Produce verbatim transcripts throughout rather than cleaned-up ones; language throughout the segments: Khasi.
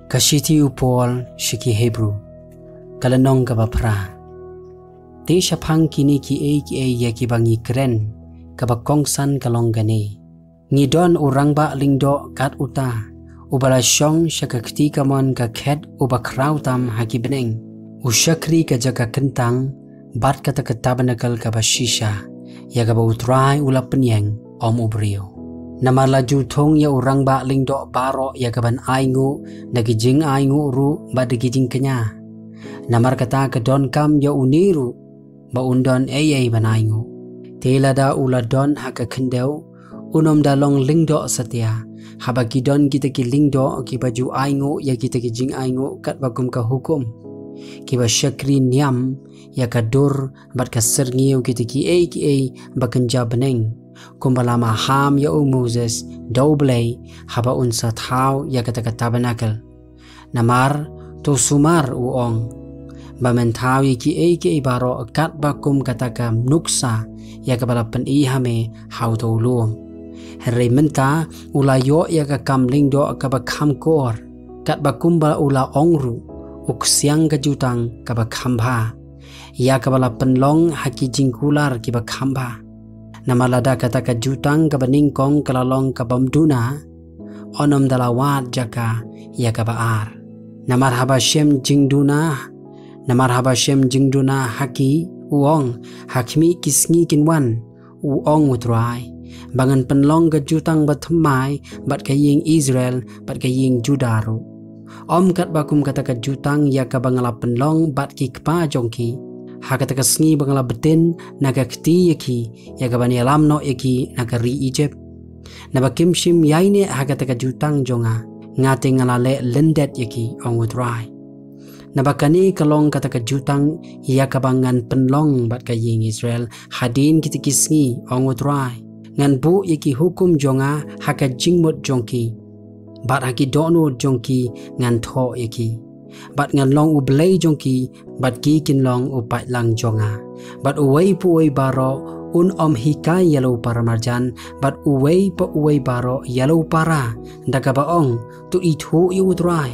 Ka shithi u Paul sha ki Hebru, ka lynnong kaba phra. Te shaphang kine kiei kiei ïa kiba ngi kren, kaba kongsan ka long kane: ngi don u rangbah lyngdoh kat uta, uba la shong sha ka kti kamon ka khet, uba khraw tam ha ki bneng, u shakri ka jaka kyntang, bad kata ka tabernakl kaba shisha, ïa kaba U Trai u la pynïeng, ym u briew. Namar la ju thung ïa u rangbah lyngdoh baroh ïa kaban ainguh da ki jingainguh ruh bad da ki jingkñia. Namar kata ka donkam ïa une ruh ba un don ei ei ban ainguh. Te lada u la don ha ka khyndew, un ym da long lyngdoh satia, haba ki don kita ki lyngdoh kiba ju ainguh ïa kita ki jingainguh katba kum ka hukum, kiba shakri niam ïa ka dur bad ka syrngiew, kita kiei kiei ba kynja bneng, kumba la maham ïa u Moses da U Blei haba un sa thaw ïa kata ka tabernakl. Namar to sumar, u ong, ba men thaw ïa kiei kiei baroh katba kum kata ka nuksa ïa kaba la pyni ha me ha uta u lum. Hynrei mynta u la ïoh ïa ka kam lyngdoh kaba kham kor, katba kumba u la ong ruh, u ksiang ka jutang kaba kham bha, ïa kaba la pynlong ha ki jingkular kiba kham bha. Namar lada kata ka jutang kaba nyngkong ka la long kabym duna, un ym da la wad jaka ïa kaba ar. Namar haba shem jingduna, namar haba shem jingduna ha ki, u ong, ha khmih ki sngi kin wan, u ong U Trai, ba ngan pynlong ka jutang bathymmai bad ka ïing Israel bad ka ïing Judah ruh, ym katba kum kata ka jutang ïa kaba nga la pynlong bad ki kpa jong ki ha kata ka sngi ba nga la btin na ka kti ïa ki, ïa kaban ïalam noh ïa ki na ka ri Ijipt. Naba kim shym ïaineh ha kata ka jutang jong nga, nga te nga la leh lyndet ïa ki, ong U Trai. Naba kane ka long kata ka jutang ïa kaba ngan pynlong bad ka ïing Israel hadien kita ki sngi, ong U Trai. Ngan buh ïa ki hukum jong nga ha ka jingmut jong ki, bad ha ki dohnud jong ki ngan thoh ïa ki. Bad ngan long U Blei jong ki, bad ki kin long u paidlang jong nga. Bad uwei pa uwei baroh un ym hikai ïa la u paramarjan, bad uwei pa uwei baroh ïa la u para, da kaba ong, to ithuh ïa U Trai.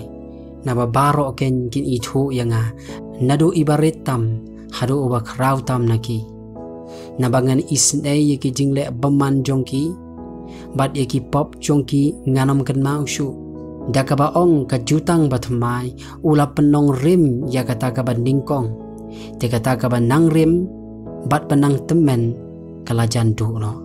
Naba baroh kein kin ithuh ïa nga, naduh iba rit tam haduh uba khraw tam na ki. Naba ngan isynei ïa ki jingleh bymman jong ki, bad ïa ki pop jong ki ngan ym kynmaw shuh. Da kaba ong, ka jutang bathymmai u la pynlong rim ïa kata kaba nyngkong, te kata kaba nang rim bad ba nang tymmen ka la jan duh noh.